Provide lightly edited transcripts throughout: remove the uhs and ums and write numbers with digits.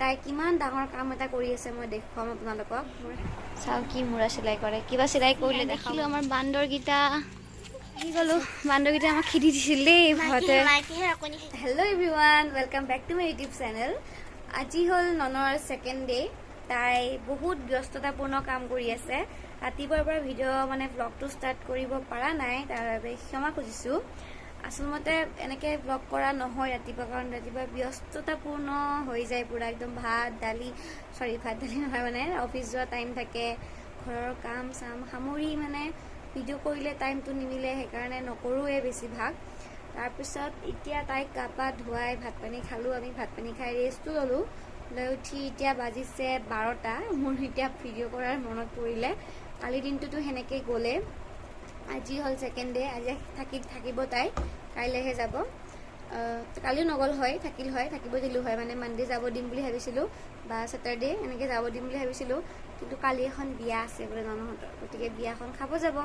তাই কিমান ডাঙৰ কাম এটা কৰি আছে মই দেখুৱাম আপোনালোকক। চাওঁ কি মূৰা চিলাই কৰে, কিবা চিলাই কৰিলে দেখিলোঁ। আমাৰ বান্দৰকেইটা আহি গ'লোঁ, বান্দৰকেইটা আমাক খেদি দিছিল দেই ভয়তে। Hello everyone, welcome back to my YouTube channel. আজি হ'ল ননৰ ছেকেণ্ড ডে। তাই বহুত ব্যস্ততাপূৰ্ণ কাম কৰি আছে। ৰাতিপুৱাৰ পৰা ভিডিঅ' মানে ভ্লগটো ষ্টাৰ্ট কৰিব পৰা নাই, তাৰ বাবে ক্ষমা খুজিছোঁ। আচলমতে এনেকৈ ভ্লগ কৰা নহয় ৰাতিপুৱা, কাৰণ ৰাতিপুৱা ব্যস্ততাপূৰ্ণ হৈ যায় পূৰা একদম। ভাত দালি, চৰি ভাত দালি নহয়, মানে অফিচ যোৱা টাইম থাকে, ঘৰৰ কাম চাম সামৰি মানে ভিডিঅ' কৰিলে টাইমটো নিমিলে, সেইকাৰণে নকৰোঁৱেই বেছিভাগ। তাৰপিছত এতিয়া তাইক গা পা ধুৱাই ভাত পানী খালোঁ। আমি ভাত পানী খাই ৰেষ্টটো ল'লোঁ। লৈ উঠি এতিয়া বাজিছে 12টা। মোৰ এতিয়া ভিডিঅ' কৰাৰ মনত পৰিলে। কালিৰ দিনটোতো সেনেকৈ গ'লে। আজি হ'ল ছেকেণ্ড ডে। আজি থাকিব তাই, কাইলৈহে যাব। কালিও নগ'ল হয়, থাকিল হয়, থাকিব দিলোঁ হয়, মানে মানডে যাব দিম বুলি ভাবিছিলোঁ বা ছেটাৰডে এনেকৈ যাব দিম বুলি ভাবিছিলোঁ। কিন্তু কালি এখন বিয়া আছে বোলে ননহঁতৰ, গতিকে বিয়াখন খাব যাব।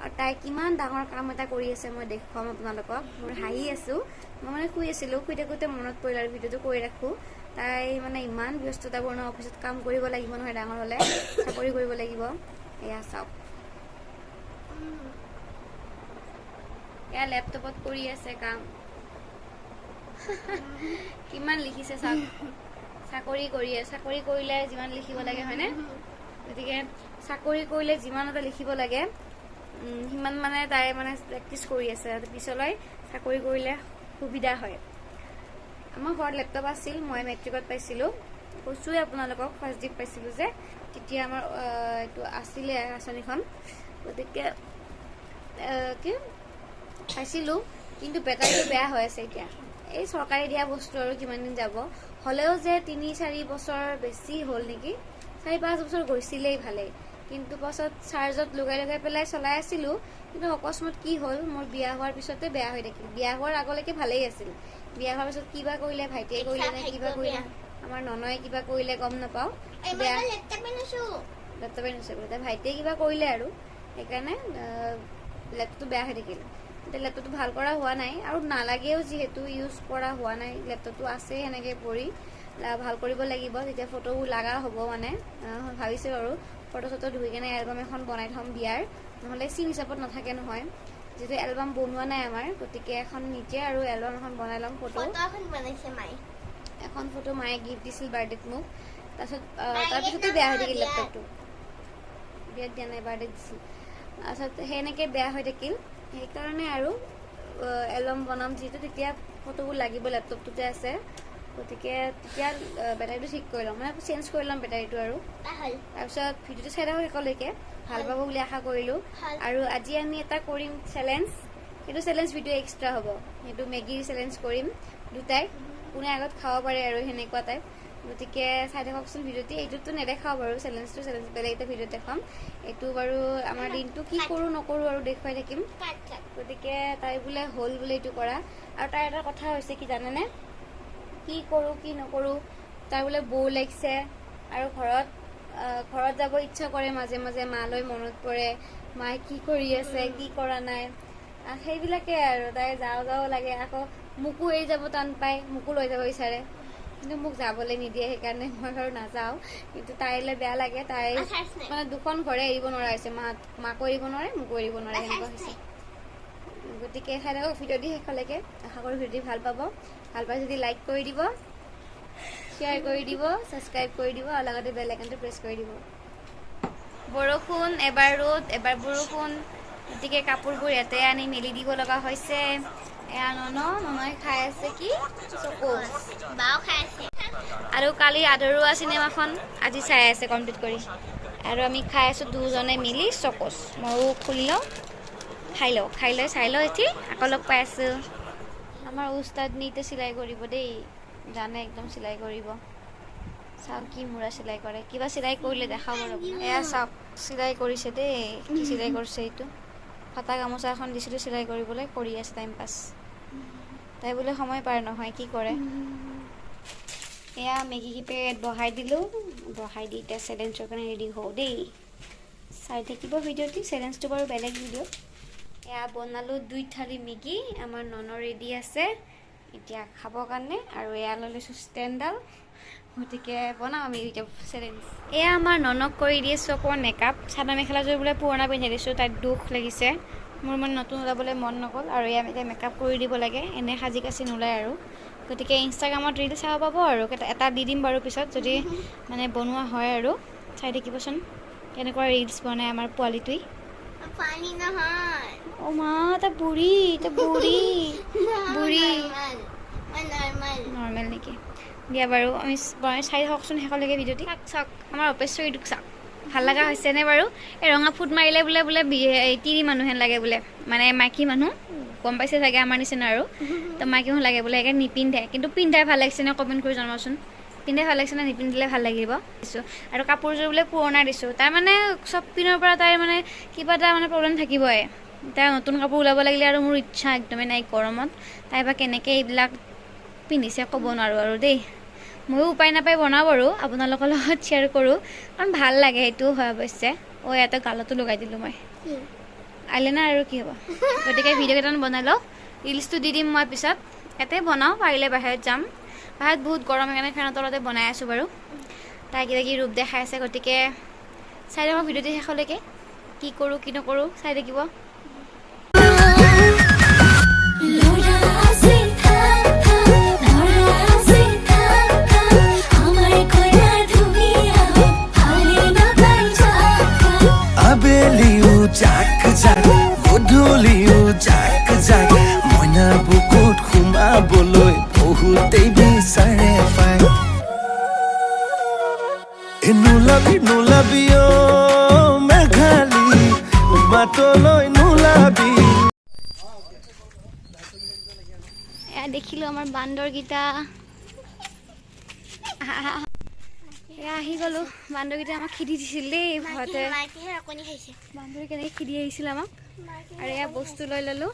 আৰু তাই কিমান ডাঙৰ কাম এটা কৰি আছে মই দেখুৱাম আপোনালোকক। মোৰ হাঁহি আছোঁ, মই মানে শুই আছিলোঁ, শুই থাকোঁতে মনত পৰিল আৰু ভিডিঅ'টো কৰি ৰাখোঁ। তাই মানে ইমান ব্যস্ততাপূৰ্ণ, অফিচত কাম কৰিব লাগিব নহয়, ডাঙৰ হ'লে চাকৰি কৰিব লাগিব। এয়া চাওক, এয়া লেপটপত কৰি আছে কাম। কিমান লিখিছে চাওক। চাকৰি কৰি চাকৰি কৰিলে যিমান লিখিব লাগে হয়নে, গতিকে চাকৰি কৰিলে যিমান এটা লিখিব লাগে সিমান মানে তাই মানে প্ৰেক্টিচ কৰি আছে, পিছলৈ চাকৰি কৰিলে সুবিধা হয়। আমাৰ ঘৰত লেপটপ আছিল, মই মেট্ৰিকত পাইছিলোঁ, কৈছোঁৱে আপোনালোকক, ফাৰ্ষ্ট ডিভ পাইছিলোঁ যে, তেতিয়া আমাৰ এইটো আছিলে আঁচনিখন, গতিকে কি পাইছিলোঁ। কিন্তু বেটাৰীটো বেয়া হৈ আছে এতিয়া। এই চৰকাৰে দিয়া বস্তু আৰু কিমান দিন যাব, হ'লেও যে 3-4 বছৰ বেছি হ'ল নেকি, 4-5 বছৰ গৈছিলেই ভালেই। কিন্তু পাছত চাৰ্জত লগাই লগাই পেলাই চলাই আছিলোঁ, কিন্তু অকস্মাত কি হ'ল, মোৰ বিয়া হোৱাৰ পিছতে বেয়া হৈ থাকিল। বিয়া হোৱাৰ আগলৈকে ভালেই আছিল, বিয়া হোৱাৰ পিছত কিবা কৰিলে, ভাইটিয়ে কৰিলে নে কিবা কৰিলে, আমাৰ ননয়ে কিবা কৰিলে গম নাপাওঁ, বেয়া লেপটপে নুচে বোলে, ভাইটিয়ে কিবা কৰিলে আৰু সেইকাৰণে লেপটপটো বেয়া হৈ থাকিল। এতিয়া লেপটপটো ভাল কৰা হোৱা নাই আৰু নালাগেও, যিহেতু ইউজ কৰা হোৱা নাই, লেপটপটো আছে সেনেকৈ পৰি। ভাল কৰিব লাগিব, তেতিয়া ফটোবোৰ লগা হ'ব। মানে ভাবিছোঁ আৰু ফটো চটো ধুই কেনে এলবাম এখন বনাই থ'ম বিয়াৰ, নহ'লে চিন হিচাপত নাথাকে নহয়, যিহেতু এলবাম বনোৱা নাই আমাৰ, গতিকে এখন নিজে আৰু এলবাম এখন বনাই ল'ম। ফটো এখন ফটো মায়ে গিফ্ট দিছিল বাৰ্থডেত মোক, তাৰপিছত তাৰপিছতে বেয়া হৈ থাকিল লেপটপটো। বিয়াত দিয়া নাই, বাৰ্থডেত দিছিল। তাৰপিছত সেনেকৈ বেয়া হৈ থাকিল, সেইকাৰণে আৰু এলবাম বনাম যিহেতু, তেতিয়া ফটোবোৰ লাগিব, লেপটপটোতে আছে, গতিকে তেতিয়া বেটাৰীটো ঠিক কৰি ল'ম, মানে চেঞ্জ কৰি ল'ম বেটাৰীটো আৰু। তাৰপিছত ভিডিঅ'টো চাই থাকক শেষলৈকে, ভাল পাব বুলি আশা কৰিলোঁ। আৰু আজি আমি এটা কৰিম চেলেঞ্জ, সেইটো চেলেঞ্জ ভিডিঅ' এক্সট্ৰা হ'ব, সেইটো মেগীৰ চেলেঞ্জ কৰিম দুটাই, কোনে আগত খাব পাৰে আৰু সেনেকুৱা টাইপ। গতিকে চাই থাককচোন ভিডিঅ'টি। এইটোতো নেদেখাওঁ বাৰু চেলেঞ্জটো, চেলেঞ্জ বেলেগ এটা ভিডিঅ'ত দেখাম। এইটো বাৰু আমাৰ দিনটো কি কৰোঁ নকৰোঁ আৰু দেখুৱাই থাকিম। গতিকে তাই বোলে হ'ল বোলে এইটো কৰা। আৰু তাইৰ এটা কথা হৈছে কি জানেনে, কি কৰোঁ কি নকৰোঁ, তাৰ বোলে ব'ৰ লাগিছে আৰু ঘৰত ঘৰত যাব ইচ্ছা কৰে মাজে মাজে, মালৈ মনত পৰে, মায়ে কি কৰি আছে কি কৰা নাই, সেইবিলাকে আৰু। তাই যাওঁ যাওঁ লাগে, আকৌ মোকো এৰি যাব টান পায়, মোকো লৈ যাব বিচাৰে, কিন্তু মোক যাবলৈ নিদিয়ে, সেইকাৰণে মই বাৰু নাযাওঁ। কিন্তু তাইলৈ বেয়া লাগে, তাই মানে দুখন ঘৰে এৰিব নোৱাৰা হৈছে, মাকো এৰিব নোৱাৰে, মোকো এৰিব নোৱাৰে, সেনেকুৱা হৈছে। গতিকে চাই থাকক ভিডিঅ'টি শেষলৈকে, আশা কৰোঁ ভিডিঅ'টি ভাল পাব। ভাল পাই যদি লাইক কৰি দিব, শ্বেয়াৰ কৰি দিব, ছাবস্ক্ৰাইব কৰি দিব আৰু লগতে বেল আইকনটো প্ৰেছ কৰি দিব। বৰষুণ, এবাৰ ৰ'দ এবাৰ বৰষুণ, গতিকে কাপোৰবোৰ ইয়াতে আনি মেলি দিব লগা হৈছে। এয়া ননই খাই আছে কি চকোচ, আৰু কালি আধৰুৱা চিনেমাখন আজি চাই আছে কমপ্লিট কৰি, আৰু আমি খাই আছোঁ দুজনে মিলি চকোচ। ময়ো খুলি লওঁ, খাই লওঁ, খাই লৈ চাই লওঁ, এটি আকৌ লগ পাই আছোঁ। আমাৰ উস্তাদনি এতিয়া চিলাই কৰিব দেই, জানে একদম চিলাই কৰিব। চাওক কি মূৰা চিলাই কৰে, কিবা চিলাই কৰিলে দেখাব ৰ'ব। এয়া চাওক চিলাই কৰিছে দেই, কি চিলাই কৰিছে এইটো। ফটা গামোচা এখন দিছিলোঁ চিলাই কৰিবলৈ, কৰি আছে টাইম পাছ। তাই বোলে সময় পাৰ নহয়, কি কৰে। এয়া মেগী পেকেট বহাই দিলোঁ, বহাই দি এতিয়া চেলেঞ্জৰ কাৰণে ৰেডি হওঁ দেই। চাই থাকিব ভিডিঅ'টি, চেলেঞ্জটো বাৰু বেলেগ ভিডিঅ'। এয়া বনালোঁ 2 থালি মেগী, আমাৰ ননৰ ৰেডি আছে এতিয়া খাবৰ কাৰণে। আৰু এয়া লৈ লৈছোঁ ষ্টেণ্ডডাল, গতিকে বনাম আমি এতিয়া চেলেঞ্জ। এয়া আমাৰ ননক কৰি দি আছোঁ অকণমান মেকআপ। চাদৰ মেখেলাযোৰ বোলে পুৰণা পিন্ধাই দিছোঁ, তাইক দুখ লাগিছে। মোৰ মানে নতুন ওলাবলৈ মন নগ'ল। আৰু এয়া এতিয়া মেকআপ কৰি দিব লাগে, এনেই সাজি কাচি নোলায় আৰু। গতিকে ইনষ্টাগ্ৰামত ৰিল চাব পাব আৰু এটা দি দিম বাৰু পিছত, যদি মানে বনোৱা হয় আৰু। চাই থাকিবচোন কেনেকুৱা ৰিলচ বনায় আমাৰ পোৱালিটোৱে। অ' মা, এটা বুঢ়ী, এটা বুঢ়ী বুঢ়ী নৰ্মেল নেকি? দিয়া বাৰু, আমি বনাই চাই থাককচোন শেষলৈকে ভিডিঅ'টি। চাওক আমাৰ অপেশ্বৰীটোক চাওক, ভাল লগা হৈছেনে বাৰু? এই ৰঙা ফুট মাৰিলে বোলে বোলে তিৰি মানুহেন লাগে বোলে, মানে মাইকী মানুহ, গম পাইছে চাগে আমাৰ নিচিনা আৰু। তো মাইকী মানুহ লাগে বোলে, সেইকাৰণে নিপিন্ধে। কিন্তু পিন্ধাই ভাল লাগিছেনে কমেণ্ট কৰি জনাবচোন। পিন্ধাই ভাল লাগিছে নে নিপিন্ধিলে ভাল লাগিব দিছোঁ। আৰু কাপোৰযোৰ বোলে পুৰণা দিছোঁ, তাৰ মানে চব পিনৰ পৰা তাইৰ মানে কিবা এটা মানে প্ৰব্লেম থাকিবই। তাই নতুন কাপোৰ ওলাব লাগিলে আৰু মোৰ ইচ্ছা একদমেই নাই গৰমত। তাই বা কেনেকৈ এইবিলাক পিন্ধিছে ক'ব নোৱাৰোঁ আৰু দেই। ময়ো উপায় নাপাই বনাওঁ বাৰু, আপোনালোকৰ লগত শ্বেয়াৰ কৰোঁ, কাৰণ ভাল লাগে, সেইটোও হয় অৱশ্যে। অ' ইয়াতে গালতো লগাই দিলোঁ মই আইলাইনাৰ, আৰু কি হ'ব। গতিকে ভিডিঅ' কেইটামান বনাই লওঁ, ৰিলচটো দি দিম মই পিছত। ইয়াতে বনাওঁ, পাৰিলে বাহিৰত যাম। বাহিৰত বহুত গৰম, সেইকাৰণে ফেনৰ তলতে বনাই আছোঁ বাৰু। তাই কিবা কিবি ৰূপ দেখাই আছে, গতিকে চাই থাকক ভিডিঅ'টো শেষলৈকে, কি কৰোঁ কি নকৰোঁ চাই থাকিব। আবেলিও জাক জাক, গধূলিও জাক জাক, মইনাৰ বুকুত সোমাবলৈ বহুতেই বিচাৰে পায়। এ নোলাবি নোলাবি অ' মেঘালী, বাটলৈ নোলাবি। এয়া দেখিলোঁ আমাৰ বান্দৰকেইটা। এয়া আহি গ'লোঁ। বান্দৰকেইটা আমাক খেদি দিছিল দেই ভয়তে। বান্দৰে কেনেকৈ খেদি আহিছিল আমাক। আৰু এয়া বস্তু লৈ ল'লোঁ,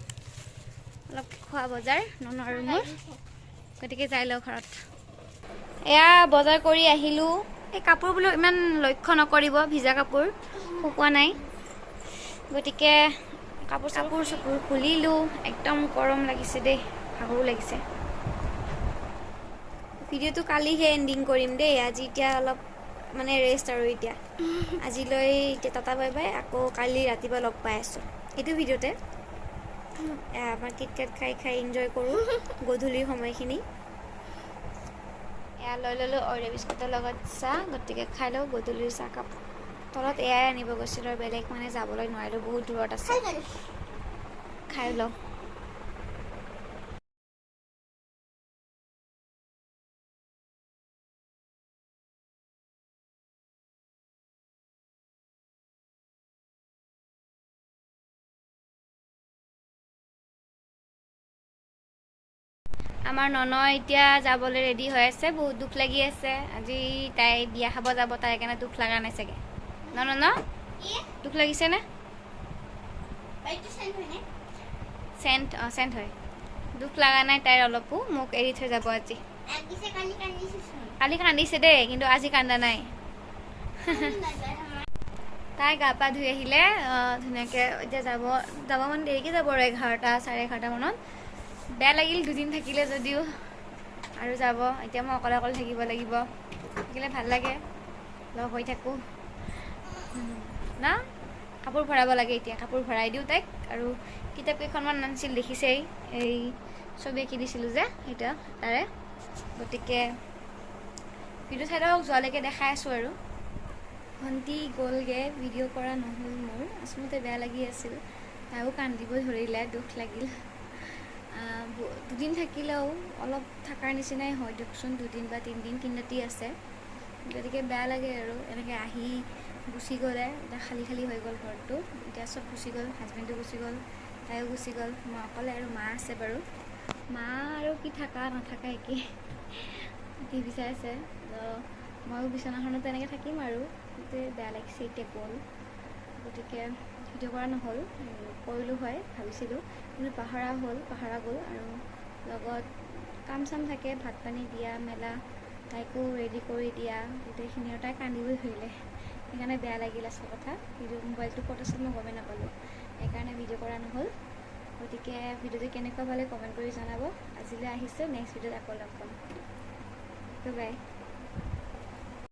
অলপ খোৱা বজাৰ নন আৰু মোৰ। গতিকে যাই লওঁ ঘৰত। এয়া বজাৰ কৰি আহিলোঁ। এই কাপোৰ বোলো ইমান লক্ষ্য নকৰিব, ভিজা কাপোৰ শুকোৱা নাই। গতিকে কাপোৰ চাপোৰ চাপোৰ খুলিলোঁ। একদম গৰম লাগিছে দেই, ভাগৰো লাগিছে। ভিডিঅ'টো কালিহে এণ্ডিং কৰিম দেই, আজি এতিয়া অলপ মানে ৰেষ্ট আৰু এতিয়া আজিলৈ এতিয়া টাটা বাই বাই। আকৌ কালি ৰাতিপুৱা লগ পাই আছোঁ এইটো ভিডিঅ'তে। আমাৰ কিটকেট খাই খাই এনজয় কৰোঁ গধূলিৰ সময়খিনি। এয়া লৈ ল'লোঁ অৰিঅ' বিস্কুটৰ লগত চাহ, গতিকে খাই লওঁ গধূলিৰ চাহকাপ। তলত এয়াই আনিব গৈছিলোঁ আৰু বেলেগ মানে যাবলৈ নোৱাৰিলোঁ, বহুত দূৰত আছে। খাই লওঁ। আমাৰ ননই এতিয়া যাবলৈ ৰেডি হৈ আছে, বহুত দুখ লাগি আছে। আজি তাই বিয়া খাব যাব, তাই কাৰণে দুখ লগা নাই চাগে। ন ন দুখ লাগিছে নে? চেণ্ট, অঁ চেণ্ট হয়। দুখ লগা নাই তাইৰ অলপো, মোক এৰি থৈ যাব আজি। কালি কান্দিছে দেই, কিন্তু আজি কান্দা নাই। তাই গা পা ধুই আহিলে ধুনীয়াকৈ। এতিয়া যাব যাব মানে দেৰিকৈ যাব আৰু 11টা চাৰে 11টা মানত। বেয়া লাগিল দুদিন থাকিলে যদিও, আৰু যাব। এতিয়া মই অকলে অকলে থাকিব লাগিব, থাকিলে ভাল লাগে, লগ হৈ থাকোঁ না। কাপোৰ ভৰাব লাগে এতিয়া, কাপোৰ ভৰাই দিওঁ তাইক। আৰু কিতাপ কেইখনমান আনিছিল দেখিছেই, এই ছবি আঁকি দিছিলোঁ যে সেইটো তাৰে। গতিকে ভিডিঅ' চাই থাকক, যোৱালৈকে দেখাই আছোঁ আৰু। ভণ্টি গ'লগৈ, ভিডিঅ' কৰা নহ'ল মোৰ, আচলতে বেয়া লাগি আছিল। তাইও কান্দিব ধৰিলে, দুখ লাগিল। দুদিন থাকিলেও অলপ থকাৰ নিচিনাই হয় দিয়কচোন, দুদিন বা তিনিদিন, তিনিৰাতি আছে। গতিকে বেয়া লাগে আৰু এনেকৈ আহি গুচি গ'লে। এতিয়া খালী খালী হৈ গ'ল ঘৰটো, এতিয়া চব গুচি গ'ল, হাজবেণ্ডো গুচি গ'ল, তাইও গুচি গ'ল, মই অকলে আৰু মা আছে বাৰু। মা আৰু কি থাকা নাথাকা একেই, টিভি চাই আছে। ময়ো বিচনাখনত তেনেকৈ থাকিম আৰু। গোটেই বেয়া লাগিছে এতিয়া গ'ল। গতিকে ভিডিঅ' কৰা নহ'ল, কৰিলোঁ হয় ভাবিছিলোঁ, কিন্তু পাহৰা হ'ল, পাহৰা গ'ল। আৰু লগত কাম চাম থাকে, ভাত পানী দিয়া মেলা, তাইকো ৰেডি কৰি দিয়া গোটেইখিনি। আৰু তাই কান্দিবই ধৰিলে, সেইকাৰণে বেয়া লাগিল আচল কথা। ভিডিঅ' মোবাইলটো ক'ত আছিল মই গমেই নাপালোঁ, সেইকাৰণে ভিডিঅ' কৰা নহ'ল। গতিকে ভিডিঅ'টো কেনেকুৱা পালে কমেণ্ট কৰি জনাব। আজিলৈ আহিছোঁ, নেক্সট ভিডিঅ'ত আকৌ লগ পাম। বাই।